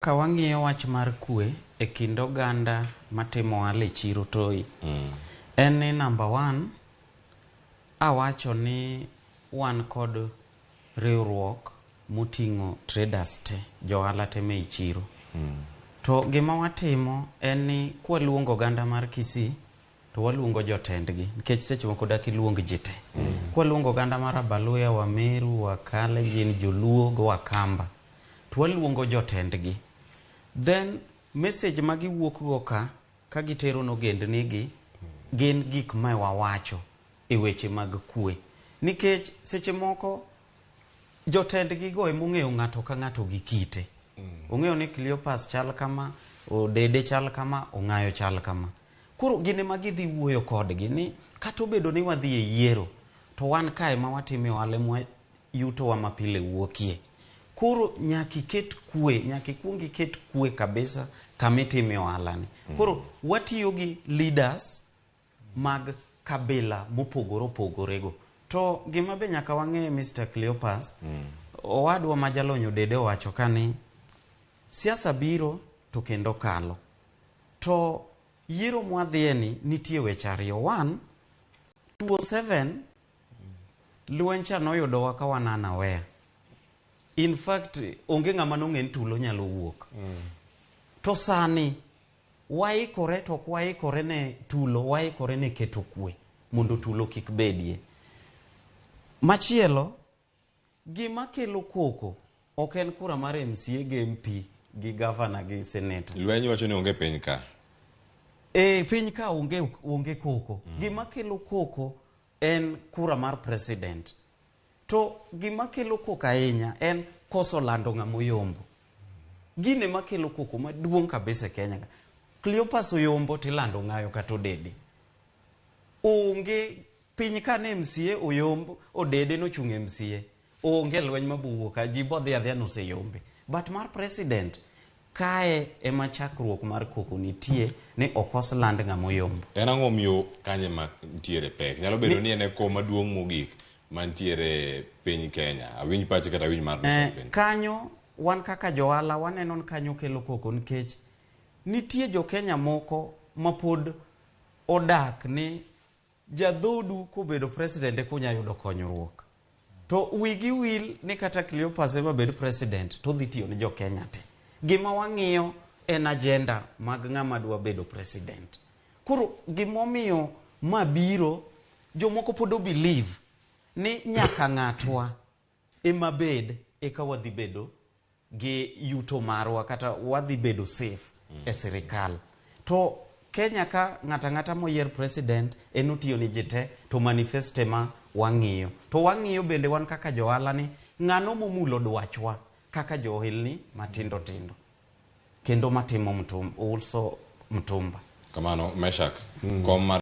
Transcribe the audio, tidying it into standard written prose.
Ka wang'iyo wach mar kwe e kind oganda matimo ohala e chiro Toi, en ni number one, awacho ni wan kod riwruok moting'o traders te, johala te mei chiro. To gima watimo en ni kwaluongo oganda mar Kisii to waluongo jotendgi nikech seche moko dak iluong ji te. Kwaluongo oganda mar Abaluya, Wameru, Wakalenjin, Joluo gi Wakamba to waluongo jotendgi. Then message ma giwuok go ka ka gitero ne ogendni gi gin gik ma wawacho e weche mag kwe. Nikech seche moko jotendgi go emong'eyo ng'ato ka ng'ato gi kite. Ong'eyo ni Cleopas chal kama, Odede chal kama, Ong'ayo chal kama. Koro gin ema gidhi wuoyo kodgi ni kata obedo ni wadhi e yiero, to wan kae ma watime ohala ema yutowa mapile wuokie. Koro nyaka iket kwe, nyaka ikuong iket kwe kabisa kama itime ohala ni. Koro watiyo gi leaders mag kabila mopogore opogore go. To gima be nyaka wang'e Mr. Cleopas, owadwa ma jalony Odede owacho ka ni siasa biro to kendo kalo. To yiero mwadhiye ni nitie weche ariyo. One, 2007 lweny cha noyudowa ka wan unaware. In fact, onge ng'ama nong'e ni tulo nyalo wuok. To sani waikore to ok waikore ne tulo, waikore ne keto kwe mondo tulo kik bedie. Machielo, gima kelo koko ok en kura mar MCA gi MP gi gavana gi senator. Lweny wacho ni onge piny ka. E piny ka onge koko. Gima kelo koko en kura mar president. To gima kelo koko ahinya en koso lando ng'ama oyombo. Gine makelo koko maduong' kabisa e Kenya ka. Cleopas oyombo tilando ng'ayo kata Odede. Onge piny ka ne MCA oyombo, Odede nochung' MCA. Onge lweny mabowuok ka, ji bodhi adhiya noseyombe. But mar president, kae ema chakruok mar koko nitie ni okos land ng'ama oyombo. En ang'o miyo kanye ma nitiere pek? Nyalo bedo ni en e kom maduong' mogik mantiere piny Kenya. Awinj pachi kata awinj mar Meshack bende. Kanyo wan kaka johala waneno ni kanyo kelo koko nikech nitie jo Kenya moko mapod odak ni jadhodu kobedo president eka unya yudo konyruok. To wigi wil ni kata Cleopas ema bed president to odhi tiyo ne jo Kenya te. Gima wang'iyo en agenda mag ng'ama dwa bedo president. Koro gimomiyo ma biro, jomoko pod o believe ni nyaka ng'atwa ema bed eka wadhi bedo gi yuto marwa kata wadhi bedo safe e sirikal. To Kenya ka ng'ata ang'ata moyier president en otiyo ni ji te to manifesto ema wang'iyo. To wang'iyo bende wan kaka johala ni ng'ano momulo dwachwa kaka jo ohelni matindo tindo kendo matimo mtumba, uso mtumba. Kamano Meshack, kom mar